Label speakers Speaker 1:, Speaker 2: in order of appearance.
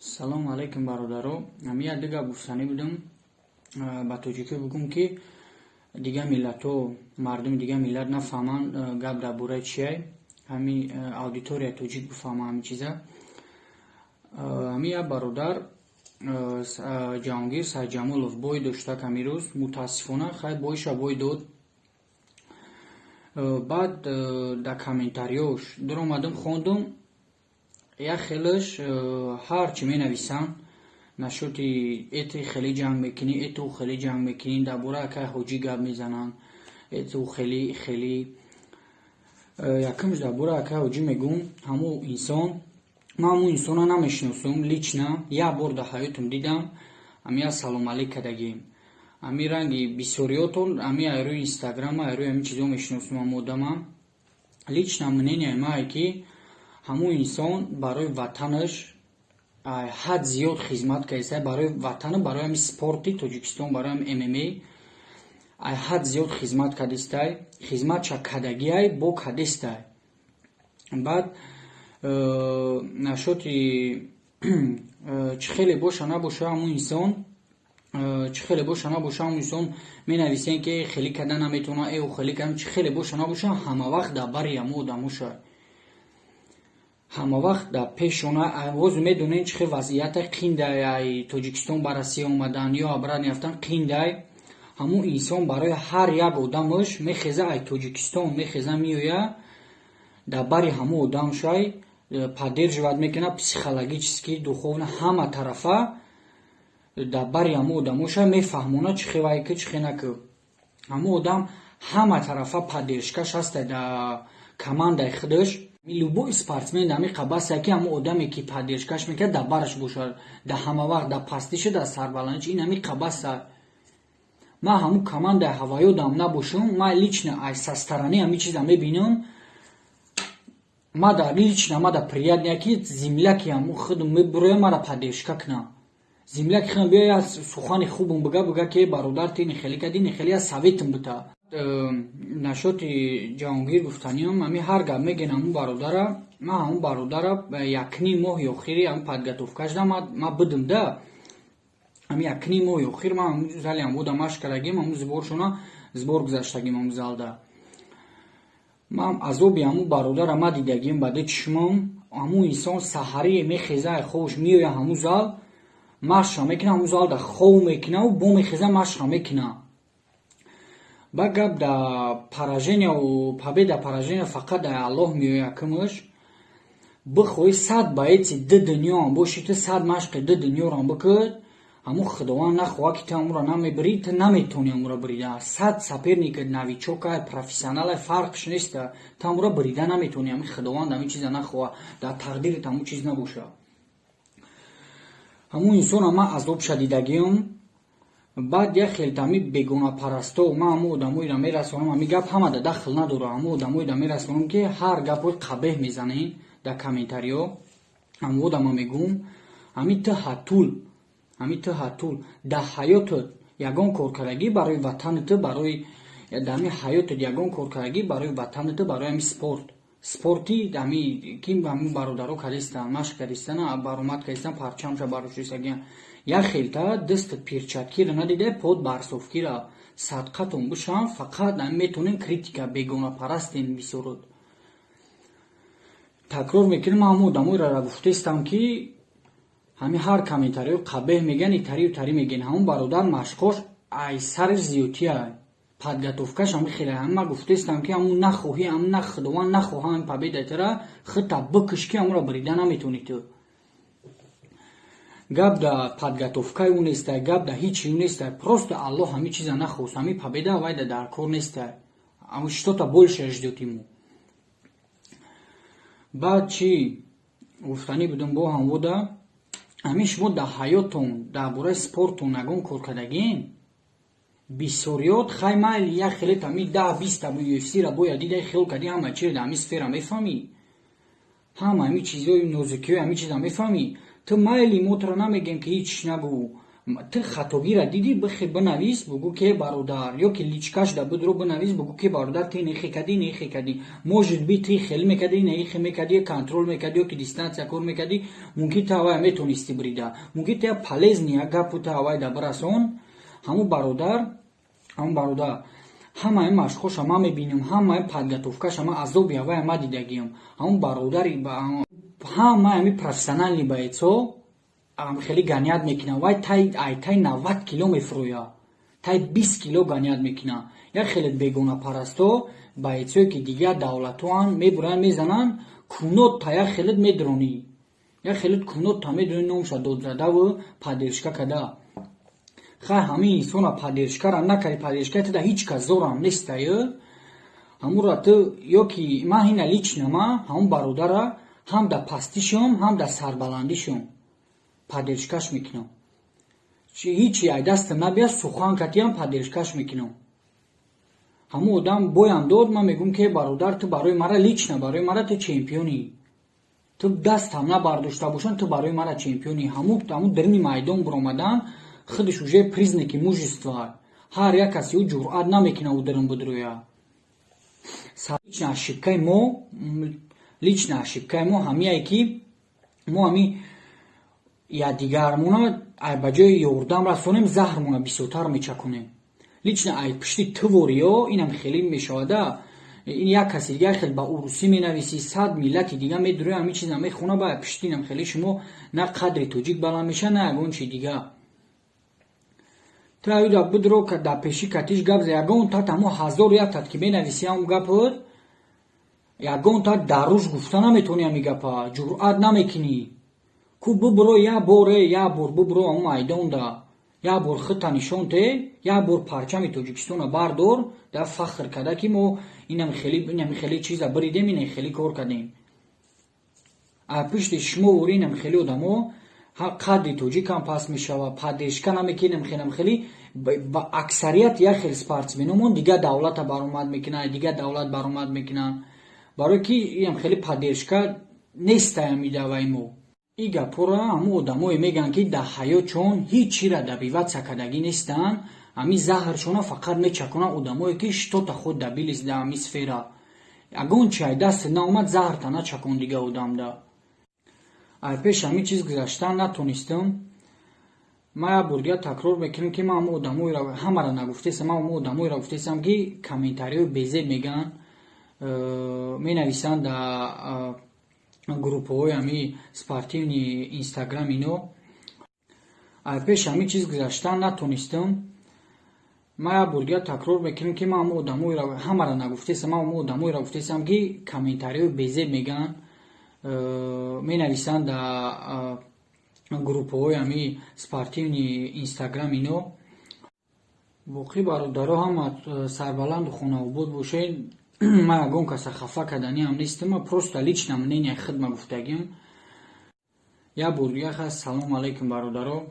Speaker 1: Салому алайкум, бародаро. Ҳами як ду гап гуфтанӣ будам. Ба тоҷикӣ бигӯм, ки дигар миллатҳо, мардуми дигар миллат нафаҳманд, гап дар бораи чиай. Ҳами аудиторияи тоҷик бифаҳма ҳамин чиза. Ҳами як бародар, Ҷаҳонгир Сайдҷамолов, бой доштак ҳамин рӯз. Мутаассифона, хай, бойша бой дод. Баъд дар комментариёш дуромадам, хондум, як хелаш ҳар чӣ менависанд насчёти эти хеле ҷанг мекунӣ, эту хеле ҷанг мекунӣ, дар бораи акай Ҳоҷӣ гап мезананд, эту хеле хеле. Якумш, дар бораи акай Ҳоҷӣ мегӯм. Ҳамун инсон, ман ҳамун инсонро намешиносум лично, як бор дар ҳаётам дидам, ҳами як салом алейк кардагим. Ҳамин ранги бисёриётон ҳами ай рӯи Инстаграма, ай рӯи ҳамин чизо мешиносум ҳамун одама. Лично мненияи мае, ки ҳамун инсон барои ватанаш ҳад зиёд хизмат кардааст, барои ватану барои ҳамин спорти Тоҷикистон, барои ҳамин ММА ай ҳад зиёд хизмат кардистай, хизматша кардагиай, бо кардистай. Баъд насчёти чӣ хеле боша набоша ҳамун инсон, чӣ хеле боша набоша ҳамун инсон, менависем, ки хеле карда наметавона, э хеле карда. Чӣ хеле боша набоша, ҳама вақт дар бари ҳамун одамоша, ҳама вақт дар пешона. Ҳозир медонем, чӣ хел вазъията қиндай, ай Тоҷикистон ба Россия омадан ё обратно рафтан қиндай. Ҳамун инсон барои ҳар як одамаш мехеза, ай Тоҷикистон мехеза, меоя, дар бари ҳамун одамшай поддерживать мекунад психологически, духовно, ҳама тарафа дар бари ҳамун одамоша, мефаҳмонад, чӣ хел вай ки, чӣ хел накӣ. Ҳамун одам ҳама тарафа поддержкаш ҳаста дар командаи худаш. Любой спортсмен ҳамин қабасе, ки ҳамон одаме, ки поддержкаш мекунад, дар бараш бошад дар ҳама вақт, дар пастиша, дар сарбаландиш. Ин ҳамин қабаса. Ман ҳамун командаи ҳаваёдам набошам, ман лично ай со стороны ҳамин чиза мебинам. Мада лично мада приятно, ки земляки ҳамун худм мебуроям, мара поддержка кунам, земляки худам биёя, сухани хубам бига, ки бародар, ти хеле кади, хеле советам бита. Насчёти Ҷаҳонгир гуфтаниам, ҳами ҳар гап мегӯен ҳамун бародара. Ман ҳамун бародара якним моҳи охири ҳамун подготовкаш да ман будам, да ҳами якним моҳи охир ман ҳамун зали ҳамвода машқ кардагим, ҳамун сборшона сбор гузаштагим ҳамун залда. Ман азоби ҳамун бародара ма дидагим ба ду чишмам. Ҳамун инсон саҳарие мехеза, хобш меоя, ҳамун зал машқа мекуна, ҳамун залда хов мекунаву бо мехеза, машқа мекуна. Ба гап да пораженияву победа, поражения фақат дар Аллоҳ меояд. Якумаш, бихоҳӣ 100 боеци ду дунёам бошӣ, ту 100 машқи ду дунёрам бикӯд, ҳамун Худованд нахоҳад, ки ту ҳамуро намебирӣ, ту наметавонӣ ҳамуро бирида. 100 соперникат новичокай, профессионалай, фарқш неста, ту ҳамуро бирида наметавонӣ. Ҳамин Худованд ҳамин чиза нахоҳад, дар тақдират ҳамун чиз набошад. Ҳамун инсона ман азобша дидагиам. Баъд як хел ҳами бегонапарасто, ман ҳамун одамоеро мерасонам, ҳамин гап ҳамада дахл надорад, ҳамун одамоеро мерасонам, ки ҳар гапҳои қабеҳ мезанем дар комментариҳо. Ҳамун одама мегӯм: ҳамин ту ҳатул, ҳамин ту ҳатул дар ҳаётат ягон коркардагӣ барои ватани ту, барои дар ҳамин ҳаётат ягон коркардагӣ барои ватани ту, барои ҳамин спорт, спорти ҳами ки ҳамин бародаро кардистанд, машқ кардистанд, баромад кардистанд, парчамша бароштистагиан, як хелта дастат перчаткиро надида, под барсовкира садқатон бишаванд. Фақат метавонем критика, бегонапарастен бисёрот. Такрор мекунем, ман ҳамун одамоеро гуфтаистам, ки ҳамин ҳар комментариҳои қабеҳ мегӯянд, итарию тарӣ мегӯянд. Ҳамун бародар машқош ай сари зиёдтия, подготовкаш ҳами хеле. Ҳама ман гуфтаистам, ки ҳамун нахоҳӣ, ҳамун на Худованд нахоҳа, ҳамин победаи тура худта бикуш, ки ҳамуро бирида наметавонӣ ту. Гап да подготовкаи ӯ нестай, гап да ҳичи ӯ нестай, просто Аллоҳ ҳамин чиза нахост, ҳамин победа вайда дар кор нестай, что-то больше ждёт ему. Баъд чӣ гуфтанӣ будам бо ҳамвода? Ҳамин шумо дар ҳаётон дар бораи спортон ягон кор кардагиен? Бисёриёт хай майли, як хеле ҳами 10-20-та UFC-ра бояд дидай, хиёл кардӣ, ҳама чиро дар ҳамин сфера мефаҳмӣ, ҳама ҳамин чизҳои нозукиҳои ҳамин чиза мефаҳмӣ. Ту майли, мо туро намегӯем, ки ҳеч нагӯ. Ту хатогиро дидӣ, бихе, бинавис, бугӯ ке бародар, ё ки личка шда бидро, бинавис, бугӯ ке бародар, ти нехе кадӣ, нехе кадӣ. Может быть, ти хеле мекардӣ, нехе мекардӣ, контроль мекардӣ ё ки дистанция кор мекардӣ, мумкин ту авай метонистӣ брида, мумкин ту як полезный як гапу ту авай да бирасон. Ҳамун бародар ҳамаи машқҳоша ман мебинам, ҳамаи подготовка ша ман, азоби авая ман дидагиам. Ҳамун бародари ҳамаи ҳами профессиональный боец ҳо хеле гонять мекунад. Вай ай тай 90 кило мефурӯяд, тай 20 кило гонять мекунад. Як хеле бегонапарасто, боец ое ки дигар давлатҳоанд, мебуранд, мезананд, кунот та як хелет медронӣ, як хелет кунот та медронӣ, номша дод задаву поддержка када. Хай, ҳамин инсона поддержка ра накарди, поддержка туда ҳеҷ кас зорам нестаю. Ҳамура ту ё ки ман ҳина лично ма ҳамун бародара ҳам дар пастишум, ҳам дар сарбаландишум поддержка ш мекунам. Ҳичи ай дастам набияд, сухан катиам поддержка ш мекунам. Ҳамун одам боям дод, ман мегӯм ки бародар, ту барои мара, лично барои мара ту чемпионӣ. Ту дастам набардошта бошанд, ту барои мара чемпионӣ. Ҳамун дарини майдон биромадан худаш уже признаки мужества. Ҳар як каси ӯ ҷуръат намекунад ӯ дарин бидурӯя. Лично ошибка и мо ҳамияе ки мо ҳами якдигармона ба ҷои ёрдам расонем, заҳрмона бисёртар мечаконем. Лично ай пушти твориё инам хеле мешавада. Ин як каси дигар хел ба урусӣ менависӣ, сад миллати дига медурӯя, ҳамин чиза мехона. Ба пушти инам хеле шумо на қадри тоҷик баланд мешавад, на ягон чи дига. Ту аюда бидро, дар пеши катиш гап за, ягон тат ҳамо ҳазор як тат ки менависӣ ҳамон гапот, ягон тат дар рӯш гуфта наметавонӣ, ҳами гапа ҷуръат намекунӣ. Ку бубуро як боре, як бор бубуро ҳамон майдонда, як бор худта нишон те, як бор парчами Тоҷикистона бардор, да фахр карда ки мо инам хеле чиза биридем, инам хеле кор кардем. А пушти шумо вори инам хеле одамо қадри тоҷикам паст мешавад, поддержка намекунем. Хелам хеле ба аксарият як хел спортсменомон дигар давлата баромад мекунанд, дигар давлат баромад мекунанд, барое ки инам хеле поддержка нестаям идаваи мо. Ин гапҳоро ҳамун одамое мегӯянд, ки дар ҳаётшон ҳеҷ чиро добиваться кардагӣ нестанд. Ҳамин заҳршона фақат мечаконанд одамое ки что-то худ добились дар ҳамин сфера. Ягон чи ай дастат наомад, заҳрта начакон дига одамда. Ай пеш ҳамин чиз гузаштан натонистам. Ман як бор дигар такрор мекунам, ки ман ҳамун одамоеро ҳамаро нагуфтесам, ман ҳамун одамоеро гуфтесам, ки комментариҳои безеб мегӯянд, менависанд дар группаҳои ҳамин спортивный Инстаграм ино. Ай пеш ҳамин чиз гузаштан натонистам. Ман як бор дигар такрор мекунам, ки ман ҳамун одамоеро ҳамаро нагуфтесам, ман ҳамун одамоеро гуфтесам, ки комментариҳои безеб мегӯянд, менависанд дар группаҳои ҳамин спортивный Инстаграм ино. Боқӣ, бародаро, ҳама сарбаланду хонаобод бошед. Ман ягон каса хафа карданиам нестам, ман просто лично мнение худма гуфтагим. Як бор дигар хаст, салому алайкум, бародаро.